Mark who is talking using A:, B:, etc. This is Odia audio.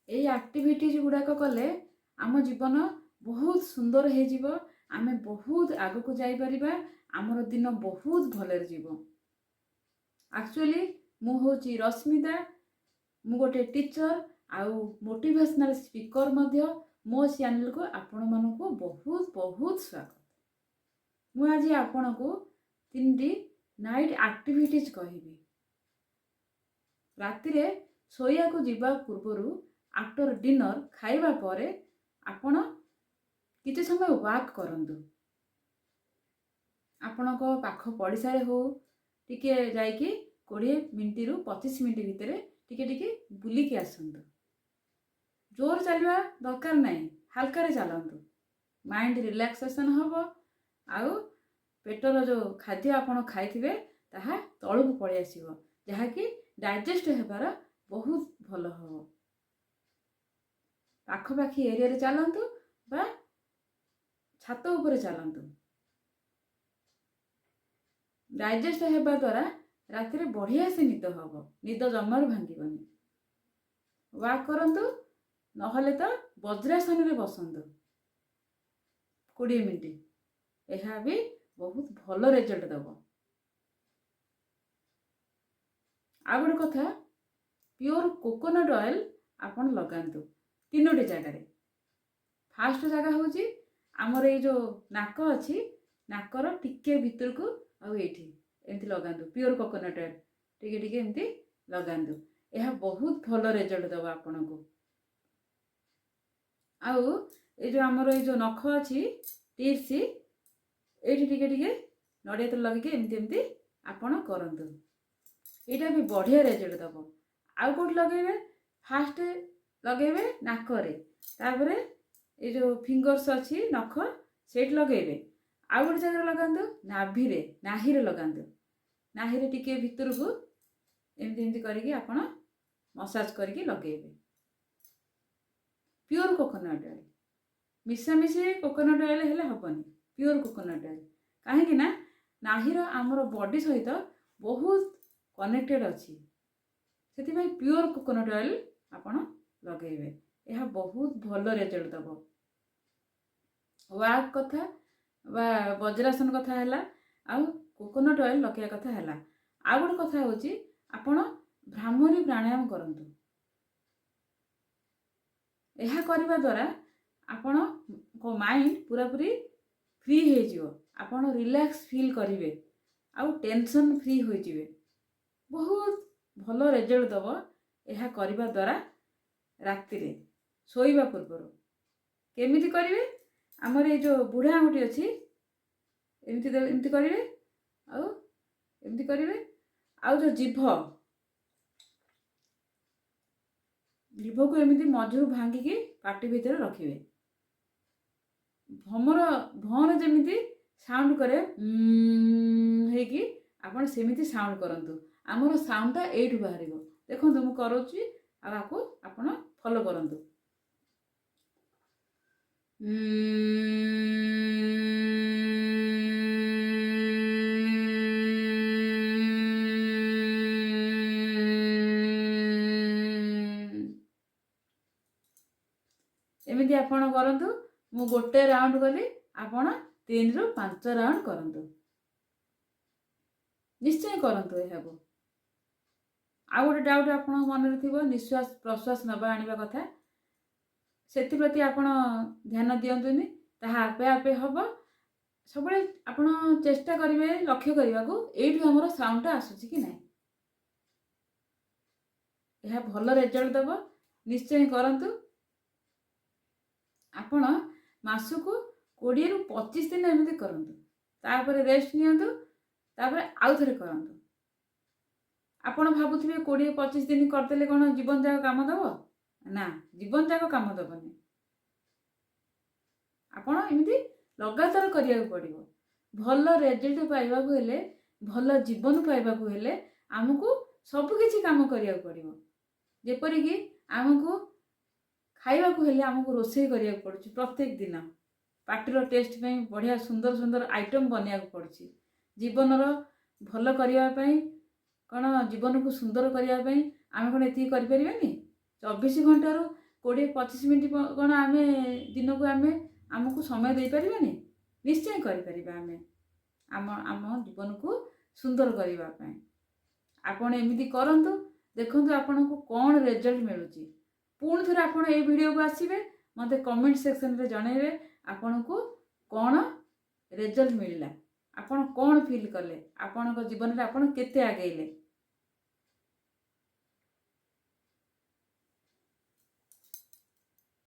A: ଏଇ ଆକ୍ଟିଭିଟିଜ୍ ଗୁଡ଼ାକ କଲେ ଆମ ଜୀବନ ବହୁତ ସୁନ୍ଦର ହେଇଯିବ, ଆମେ ବହୁତ ଆଗକୁ ଯାଇପାରିବା, ଆମର ଦିନ ବହୁତ ଭଲରେ ଯିବ। ଆକ୍ଚୁଆଲି ମୁଁ ହେଉଛି ରଶ୍ମିତା, ମୁଁ ଗୋଟେ ଟିଚର୍ ଆଉ ମୋଟିଭେସନାଲ୍ ସ୍ପିକର୍ ମଧ୍ୟ। ମୋ ଚ୍ୟାନେଲକୁ ଆପଣମାନଙ୍କୁ ବହୁତ ବହୁତ ସ୍ୱାଗତ। ମୁଁ ଆଜି ଆପଣଙ୍କୁ 3ଟି ନାଇଟ୍ ଆକ୍ଟିଭିଟିଜ୍ କହିବି। ରାତିରେ ଶୋଇବାକୁ ଯିବା ପୂର୍ବରୁ, ଆଫ୍ଟର ଡିନର୍ ଖାଇବା ପରେ ଆପଣ କିଛି ସମୟ ୱାକ୍ କରନ୍ତୁ। ଆପଣଙ୍କ ପାଖ ପଡ଼ିଶାରେ ହଉ ଟିକେ ଯାଇକି 20 ମିନିଟ୍ରୁ 25 ମିନିଟ୍ ଭିତରେ ଟିକେ ଟିକେ ବୁଲିକି ଆସନ୍ତୁ। ଜୋର ଚାଲିବା ଦରକାର ନାହିଁ, ହାଲକାରେ ଚାଲନ୍ତୁ। ମାଇଣ୍ଡ ରିଲାକ୍ସେସନ୍ ହେବ ଆଉ ପେଟର ଯେଉଁ ଖାଦ୍ୟ ଆପଣ ଖାଇଥିବେ ତାହା ତଳକୁ ପଳେଇ ଆସିବ, ଯାହାକି ଡାଇଜେଷ୍ଟ ହେବାର ବହୁତ ଭଲ ହେବ। ପାଖପାଖି ଏରିଆରେ ଚାଲନ୍ତୁ ବା ଛାତ ଉପରେ ଚାଲନ୍ତୁ। ଡାଇଜେଷ୍ଟ ହେବା ଦ୍ୱାରା ରାତିରେ ବଢ଼ିଆ ସେ ନିଦ ହେବ, ନିଦ ଜମାରୁ ଭାଙ୍ଗିବନି। ୱାକ୍ କରନ୍ତୁ, ନହେଲେ ତ ବଜ୍ରାସନରେ ବସନ୍ତୁ 20 ମିନିଟ୍। ଏହା ବି ବହୁତ ଭଲ ରେଜଲ୍ଟ ଦେବ। ଆଉ ଗୋଟେ କଥା, ପିଓର କୋକୋନଟ୍ ଅଏଲ୍ ଆପଣ ଲଗାନ୍ତୁ 3ଟି ଜାଗାରେ। ଫାଷ୍ଟ ଜାଗା ହେଉଛି ଆମର ଏଇ ଯେଉଁ ନାକ ଅଛି, ନାକର ଟିକେ ଭିତରକୁ ଆଉ ଏଇଠି ଏମିତି ଲଗାନ୍ତୁ। ପିଓର କୋକୋନଟ୍ ଅଏଲ୍ ଟିକେ ଟିକେ ଏମିତି ଲଗାନ୍ତୁ। ଏହା ବହୁତ ଭଲ ରେଜଲ୍ଟ ଦେବ ଆପଣଙ୍କୁ। ଆଉ ଏଇ ଯେଉଁ ଆମର ଏଇ ଯେଉଁ ନଖ ଅଛି, ଟିପ୍ସ, ଏଇଠି ଟିକେ ଟିକେ ନଡ଼ିଆ ତେଲ ଲଗେଇକି ଏମିତି ଏମିତି ଆପଣ କରନ୍ତୁ। ଏଇଟା ବି ବଢ଼ିଆ ରେଜଲ୍ଟ ଦେବ। ଆଉ କେଉଁଠି ଲଗେଇବେ? ଫାଷ୍ଟ ଲଗେଇବେ ନାକରେ, ତାପରେ ଏଇ ଯେଉଁ ଫିଙ୍ଗର୍ସ ଅଛି ନଖ, ସେଇଠି ଲଗେଇବେ। ଆଉ ଗୋଟେ ଜାଗାରେ ଲଗାନ୍ତୁ ନାଭିରେ, ନାହିରେ ଲଗାନ୍ତୁ। ନାହିରେ ଟିକେ ଭିତରକୁ ଏମିତି ଏମିତି କରିକି ଆପଣ ମସାଜ କରିକି ଲଗେଇବେ। ପିଓର କୋକୋନଟ୍ ଅଏଲ୍, ମିଶାମିଶି କୋକୋନଟ୍ ଅଏଲ୍ ହେଲେ ହେବନି, ପିଓର କୋକୋନଟ୍ ଅଏଲ୍। କାହିଁକି ନା ନାହିର ଆମର ବଡି ସହିତ ବହୁତ କନେକ୍ଟେଡ଼ ଅଛି, ସେଥିପାଇଁ ପିଓର କୋକୋନଟ୍ ଅଏଲ୍ ଆପଣ ଲଗେଇବେ। ଏହା ବହୁତ ଭଲ ରେଜଲ୍ଟ ଦେବ। ୱାକ୍ କଥା ବା ବଜ୍ରାସନ କଥା ହେଲା, ଆଉ କୋକୋନଟ୍ ଅଏଲ୍ ଲଗେଇବା କଥା ହେଲା। ଆଉ ଗୋଟେ କଥା ହେଉଛି, ଆପଣ ଭ୍ରାମରୀ ପ୍ରାଣାୟାମ କରନ୍ତୁ। ଏହା କରିବା ଦ୍ୱାରା ଆପଣଙ୍କ ମାଇଣ୍ଡ ପୁରାପୁରି ଫ୍ରି ହେଇଯିବ, ଆପଣ ରିଲାକ୍ସ ଫିଲ୍ କରିବେ ଆଉ ଟେନସନ୍ ଫ୍ରି ହୋଇଯିବେ। ବହୁତ ଭଲ ରେଜଲ୍ଟ ଦେବ ଏହା କରିବା ଦ୍ୱାରା। ରାତିରେ ଶୋଇବା ପୂର୍ବରୁ କେମିତି କରିବେ? ଆମର ଏଇ ଯେଉଁ ବୁଢ଼ା ଆଙ୍ଗୁଠି ଅଛି, ଏମିତି ଏମିତି କରିବେ ଆଉ ଏମିତି କରିବେ। ଆଉ ଯେଉଁ ଜିଭ, ଜିଭକୁ ଏମିତି ମଝିରୁ ଭାଙ୍ଗିକି ପାଟି ଭିତରେ ରଖିବେ। ଭମର ଭଁର ଯେମିତି ସାଉଣ୍ଡ କରେ ହେଇକି, ଆପଣ ସେମିତି ସାଉଣ୍ଡ କରନ୍ତୁ। ଆମର ସାଉଣ୍ଡଟା ଏଇଠୁ ବାହାରିବ। ଦେଖନ୍ତୁ, ମୁଁ କରୁଛି ଆଉ ଆକୁ ଆପଣ ଫଲୋ କରନ୍ତୁ। ଏମିତି ଆପଣ କରନ୍ତୁ। ମୁଁ ଗୋଟେ ରାଉଣ୍ଡ କଲି, ଆପଣ 3ରୁ 5 ରାଉଣ୍ଡ କରନ୍ତୁ। ନିଶ୍ଚୟ କରନ୍ତୁ ଏହାକୁ। ଆଉ ଗୋଟେ ଡାଉଟ୍ ଆପଣଙ୍କ ମନରେ ଥିବ, ନିଶ୍ୱାସ ପ୍ରଶ୍ୱାସ ନେବା ଆଣିବା କଥା, ସେଥିପ୍ରତି ଆପଣ ଧ୍ୟାନ ଦିଅନ୍ତୁନି, ତାହା ଆପେ ଆପେ ହେବ। ସବୁବେଳେ ଆପଣ ଚେଷ୍ଟା କରିବେ ଲକ୍ଷ୍ୟ କରିବାକୁ, ଏଇଠୁ ଆମର ସାଉଣ୍ଡଟା ଆସୁଛି କି ନାହିଁ। ଏହା ଭଲ ରେଜଲ୍ଟ ଦେବ, ନିଶ୍ଚୟ କରନ୍ତୁ। ଆପଣ ମାସକୁ 20ରୁ 25 ଦିନ ଏମିତି କରନ୍ତୁ, ତାପରେ ରେଷ୍ଟ ନିଅନ୍ତୁ, ତାପରେ ଆଉ ଥରେ କରନ୍ତୁ। ଆପଣ ଭାବୁଥିବେ 20-25 ଦିନ କରିଦେଲେ କ'ଣ ଜୀବନ ଯାକ କାମ ଦେବ? ନା, ଜୀବନ ଯାକ କାମ ଦେବନି। ଆପଣ ଏମିତି ଲଗାତାର କରିବାକୁ ପଡ଼ିବ। ଭଲ ରେଜଲ୍ଟ ପାଇବାକୁ ହେଲେ, ଭଲ ଜୀବନ ପାଇବାକୁ ହେଲେ ଆମକୁ ସବୁକିଛି କାମ କରିବାକୁ ପଡ଼ିବ। ଯେପରିକି ଆମକୁ ଖାଇବାକୁ ହେଲେ ଆମକୁ ରୋଷେଇ କରିବାକୁ ପଡ଼ୁଛି ପ୍ରତ୍ୟେକ ଦିନ, ପାଟିର ଟେଷ୍ଟ ପାଇଁ ବଢ଼ିଆ ସୁନ୍ଦର ସୁନ୍ଦର ଆଇଟମ୍ ବନେଇବାକୁ ପଡ଼ୁଛି। ଜୀବନର ଭଲ କରିବା ପାଇଁ କ'ଣ, ଜୀବନକୁ ସୁନ୍ଦର କରିବା ପାଇଁ ଆମେ କ'ଣ ଏତିକି କରିପାରିବାନି? 24 ଘଣ୍ଟାରୁ 20-25 ମିନିଟ୍ କ'ଣ ଆମେ ଦିନକୁ ଆମେ ଆମକୁ ସମୟ ଦେଇପାରିବାନି? ନିଶ୍ଚୟ କରିପାରିବା ଆମେ ଆମ ଆମ ଜୀବନକୁ ସୁନ୍ଦର କରିବା ପାଇଁ। ଆପଣ ଏମିତି କରନ୍ତୁ, ଦେଖନ୍ତୁ ଆପଣଙ୍କୁ କ'ଣ ରେଜଲ୍ଟ ମିଳୁଛି। ପୁଣି ଥରେ ଆପଣ ଏଇ ଭିଡ଼ିଓକୁ ଆସିବେ, ମୋତେ କମେଣ୍ଟ ସେକ୍ସନରେ ଜଣାଇବେ ଆପଣଙ୍କୁ କ'ଣ ରେଜଲ୍ଟ ମିଳିଲା, ଆପଣ କ'ଣ ଫିଲ୍ କଲେ, ଆପଣଙ୍କ ଜୀବନରେ ଆପଣ କେତେ ଆଗେଇଲେ।